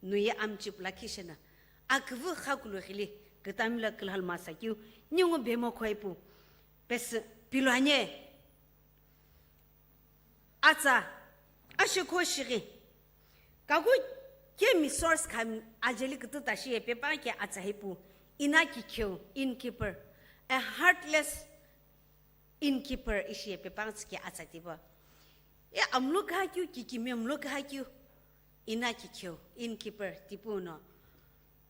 No ye amchip la kishena. Akivu khakulo ghili. Kitami lo kilhal masa kiu. Ningu bemo khoipu. Pesü pilo anye. Atsa, ashekho shighi. Kaku kemi source khami ajeli kutu tashi ye pepa ke atsa hipu. Ina kikheu, innkeeper. A heartless innkeeper ishi ye pepa tsike atsa tibo. Ye amlo kha kiu, kikimi amlo kha kiu. Ina kikheu, innkeeper, tipu no.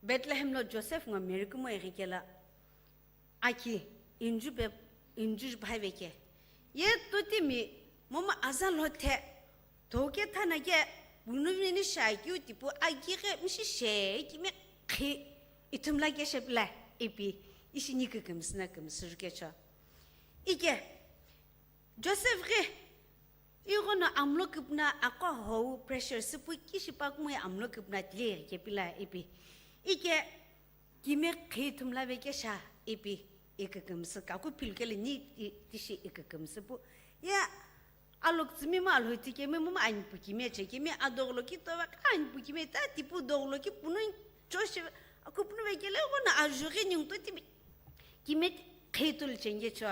Bethlehem lo Joseph ngo Mary kumo eghi kela. Aki, inju pe, inju phave ke. Ye totimi, momo aza lo the, thoke thana ke, bunuvini shakiu tipu, aki ke, mishi she, kimi khi, ithumla ke shepla, ipi, ishi ni kikimsina kimsir ke cho. Ike, Joseph ghi, ighono amlo kipna aqo hou pressure süpu kishi pakmoi amlo kipna tile kepila ipi. Ike kime khi thumla vekesha ipi ikikimsü kaku philukele ni i-, tishi ikikimsü pu. Ya alok tsimi ma alhoi tikemi ma anpu kime che kemi adoglo ki tova ka anpu kime ta tipu doglo ki punu choshe aku punu vekele ghono ajughi nyung to timi. Kime khi tul chenge cho.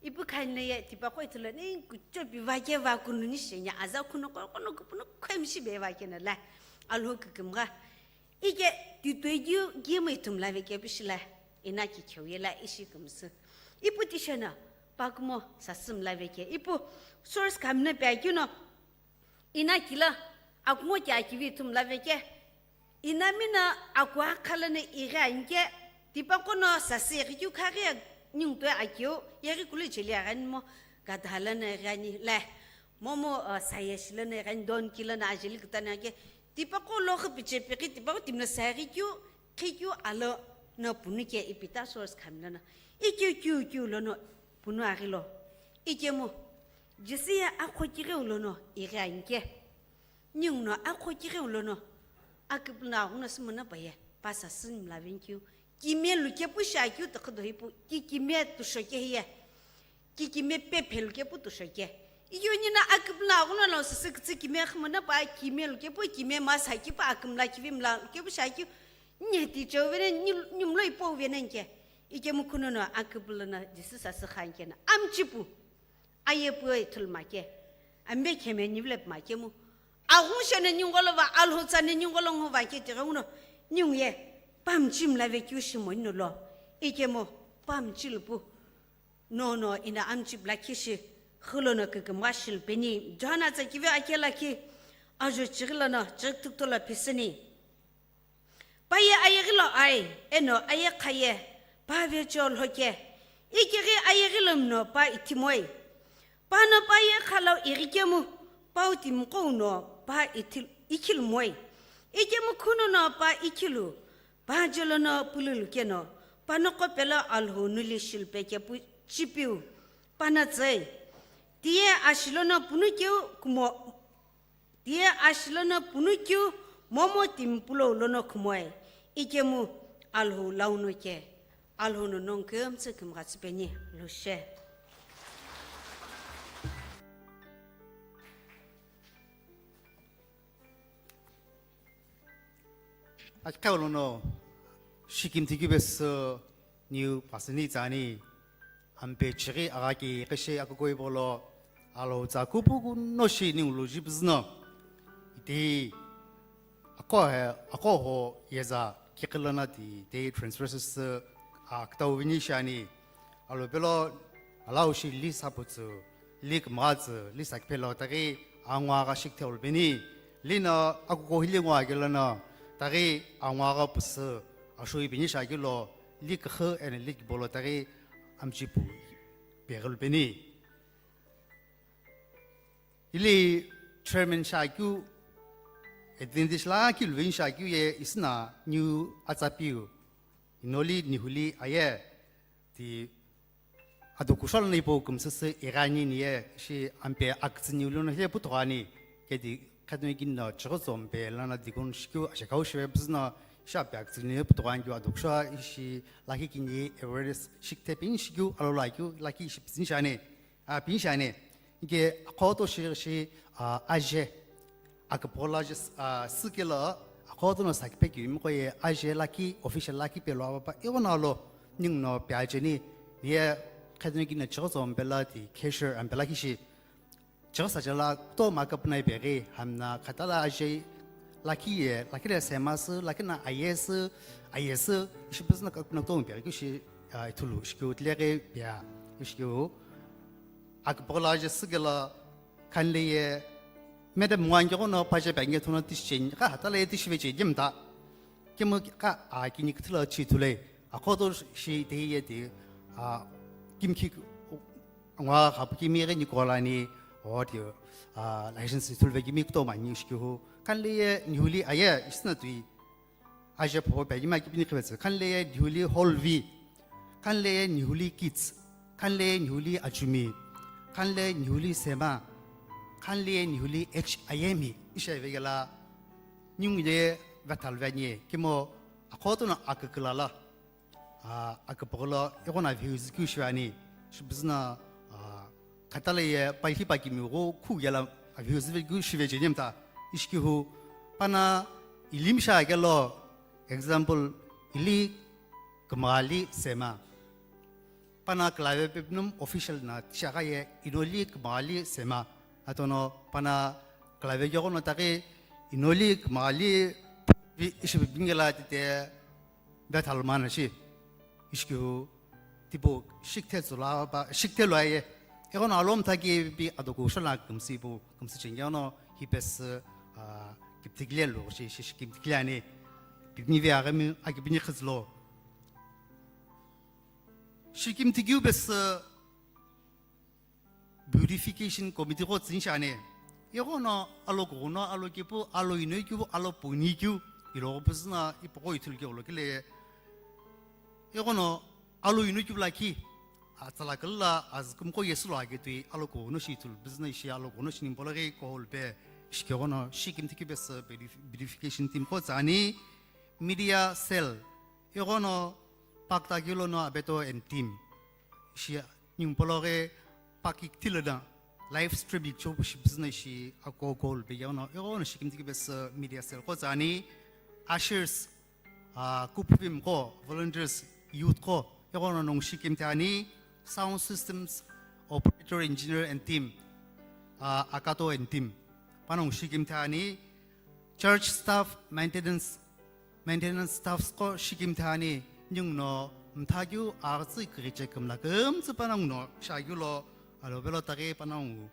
Ipu khanle ye tipaqo ithulu ni kucho pi vake va kununi shenya aza kuno ko kono kupuno khemshi be vake na la. Alhou kikimgha. Ike titoi giu gima ithumla veke pishila. Ina kikheu ye la ishi kimsü. Ipu tishena pakmo sasümla veke. Ipu source khamna pe akino. Ina kila, akungo ke akivi ithumla veke. Ina mina akua khalana ighi anike, tipaqo no sasi ighi kiu khaghi ningtoi akiu, yeghi kulu cheli aghani mo, gadha lana ighi ani, le, momo, uh, sayeshi lana ighi ani, don kilana ajeli kitana ke, tipaqo lo ghi piche pighi, tipaqo timna sa ighi kiu, khi kiu alo no punu ke ipita source khamlana. Ikiu kiu kiu lono punu aghilo. Ikemu, Jisü ye aqho kigheu lono ighi anike. Ninguno aqho kigheu lono, akipuna aghuno sümana paye, pasa sünimla venkiu. Kime lukepu shakiu tikhido hipu, ki kime tushoke hiye. Ki kime pepe lukepu tushoke. Ikiu nina akipuna aghuno lo sisi kitsi kime khimana pa kime lukepu, kime masa kipu akimla kivi mla lukepu shakiu. Nye ti cheu vene, ni-, nimlo ipo vene nke. Ikemu khunono aküpülono Jisü sasü khan keno, amchipu, aye pu ithulu make, ambe kheme nivile pu makemu, aghungu sheno ningu gholo va, Alhou tsani ningu gholo ngu va ke tighenguno, ningu ye, pamchi mlave keu shi monino lo, ikemu, pamchi lupu, nono ina amchipu lakhi shi, khulono kükümgha shi lupeni, Johana tsa kivi akela khi, ajo chighi lono, chighi thukutolo phisüni. Pa ye ayeghi lo ai, eno aye kha ye, pa vecho lhoke. Ikeghi ayeghi lo mino pa ithimoi. Pa no pa ye kha lo ighikemu, pau timiqou no pa ithi-, ikhilumoi. Ikemu khunono pa ikhilu, pa jelo no pululu keno, pa noqo pelo Alhou nuli shilpe kepu chipiu, pa no tsei. Tiye ashilo no punu keu kumo, Tiye ashilo no punu keu momo timi pulou lono khumoe, ikemu Alhou launo ke, Alhou no nongu kümtsü kümgha tsüpeni, lushe. Akeu lono, shikimthi keu pesü niu pasini tsani, ampe chighi agha ke iqishe akukoi polo, Alhou tsa kupu kuno shi ningu lo jipüzüno. Iti, ako he, ako ho yeza kiqilana ti, te transfer sü, a, ktau vini shani. Alo pelo, alau shi li saputsü, li kmatsü, li sakphelo taghi angwa gha shiktheu bini. Li na akuko hili ngwa gelana, taghi angwa gha pusü, ashui bini shagilo, li kkhü ene li kibolo taghi amchipu peghel bini. Ili chairman shakeu, Adventist la kiluveni shakeu ye isina niu atsapiu, inoli nihuli aye, ti adokusho lono ipo kümsüsü ighani niye, shi ampe akütsü niu lono hile putughani, kedi khatino kino chighotsompe lana deacon shikeu ashekau shive püzüno, shi ampe akütsü niu putughani keu adokusho ishi lakhi kini awareness shikthepeni shikeu alolo akeu lakhi ishi püzüni shani. A, pini shiani, inke akhoto shi, shi, a, aje, akaphola aje, a, sükelo, akhoto no sakiphe keu miko ye aje lakhi, official lakhi pelo ava pa, iwo na lo, ningu no pe aje ni, ye, khatino kino chighotsompe la ti, cashier ampe lakhi shi, chighosa jela, to ma kapnai peghi, hamna khatala aje, lakhi ye, lakhi le sema sü, lakhi na aye sü, aye sü, ishi püzüno kapna to peghi keu shi, a, ithulu, shikeu tile ghi pia, shikeu. Akaphola aje sükelo khanle ye, madam ngwa nge ghono paje bange thono tishi cheni, ka hatala ye tishi ve cheni mta. Kemu ka a kini kthula chi thule. Akhoto shi te ye te, a, kimkhi ngwa khapu kimi ghi nikolani, o te, a, license thulve kimi kto mani shikeu. Khanle ye nihuli aye, isina tui. Aje phopo pya yima kipini khivetsü, khanle ye nihuli hall vi, khanle ye nihuli kids, khanle ye nihuli achumi, khanle ye nihuli sema, khanle ye nihuli H I M, ishe vegela, ningu ye vatal vanye, kimo akhoto no akükülala, a, aküpüghülo, ighona views keu shiani, shibüzüna, a, khatala ye palhi pa kimi gho khu yela, a, views ve keu shive cheni mta, ishikeu, pana ilim sha kelo, example, ili kümali sema. Pana klave pepnum official na tishagha ye inoli kümali sema. Atono pana klave yogo no taghi inoli kümali vi ishi bingela tite Bethel mana shi. Ishikeu tipo shikthe zula ba, shikthe lo aye. Ego no alom thaki bi adoku shona kümsi bu, kümsi chengyo no hipes, a, kiptikle lo shi, shi, shi kiptikle ani. Bibini ve agami, a kibini khizlo. Shikimthi keu pesü beautification committee qo tsüni shiani. Ighono alo kughuno, alo kipu, alo inoi kipu, alo puni kiu, ilogho püzüna ipogho ithulu keu lo kile. Ighono alo inoi kipu lakhi, atsala kalla azkümqo Yesu lo aketui, alo kughuno shi ithulu püzüna ishi alo kughuno shi nimpologhi kohol pe, ishikeghono shikimthi keu pesü beautif-, beautification team qo tsüani, media cell, Ighono pakta keu lono abeto and team. Shi ningu polo ghi pakik thilo na live streaming cho pu shi business shi ako goal be yono. Ighono shikimthi keu pesü media cell qo tsüani. Ushers, a, kupuvim qo, volunteers, youth qo, Ighono nongu shikimthe ani, sound systems operator, engineer and team, uh, Akato and team. Panongu shikimthe ani, church staff, maintenance, maintenance staffs qo shikimthe ani, ninguno mthakeu aghi tsü kighiche kümla kümtsü panonguno shakeu lo, alo velo taghi panongu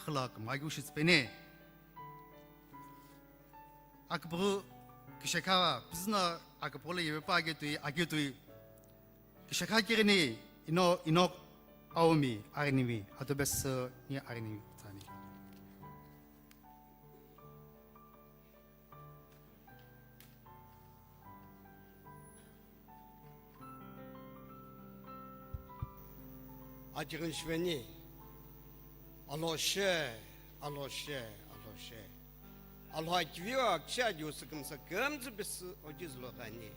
khila kümghakeu shitsüpeni. Aküpüghü kishekha püzüno aküpüghü lo yevepa aketui, aketui. Kishekha kighini ino, ino aomi aghinimi, atobesü ni aghinimi tsani. Achighini shiveni, Alhou she, Alhou she, Alhou she. Alhou akivi o akshi aji usükümsa kümtsü bisü oji zülo ghani.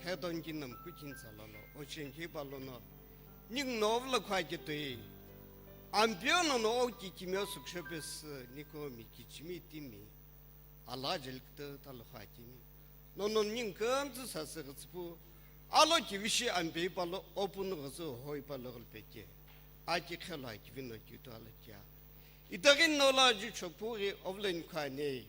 Khedon kinam kuchin salalo, ochen ki balono. Ning novla khwa kitui. Ampio no no o ki kimio suksho bisü, niko mi kichimi timi. Ala jelikte talo hakimi. Nono ning kümtsü sasü ghitsipu. Alo kivishi ambe ipalo opunu ghizu ho ipalo gulpeke. Aki khelo akivi no kitu alo kia. Itagin no la ju chopuri ovlen khane.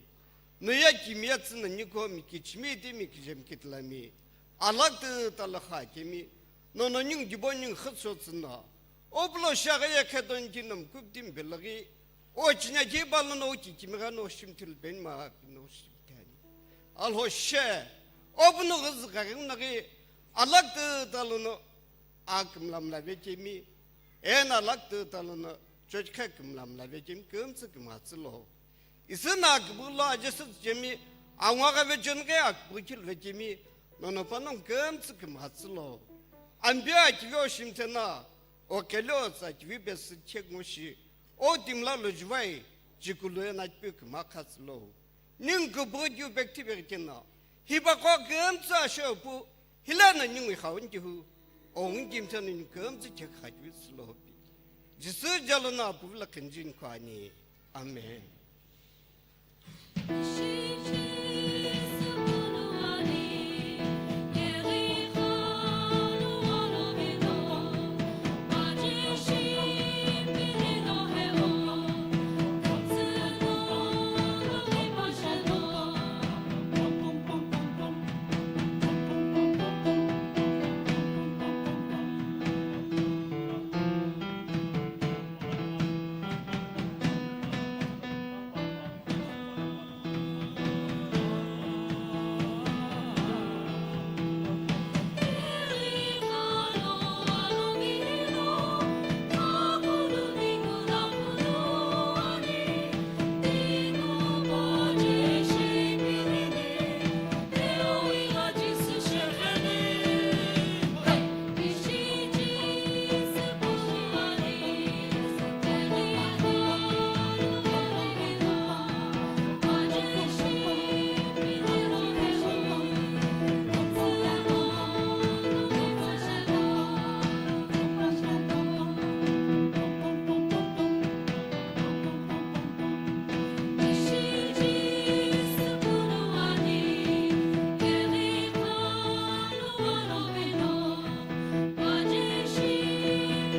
No ya kimia tsina niko mi kichimi di mi kijem kitlami. Alakte talo hakimi. Nono ning dibo ning khutso tsina. Opulo shaghi ye khedon kinam kuptim belaghi, o chinya ki balono o ki kimigha no shim til ben ma no shim tani. Alhou she, opuno ghiz gharim naghi, alakte talono akimlam la vekemi, en alakte talono chochkha kimlam la vekemi kümtsü kimatsülo. Isina akbulu ajesü jemi, angwa ga vechon ge akbukil vekemi, nono panong kümtsü kimatsülo. Ambia kivi o shimtena, o kele o tsa kivi besi chek ngoshi, o timla lo juvai, jikulu ena kipi kimakhatsülo. Ning kubu ju bekti berkena, hiba ko kümtsü ashopu, hilana ning wi khaun kihu, o ngin kimtena ning kümtsü chek khakivi tsülo pi. Jisu jalona puvla khinjin kwani. Amen.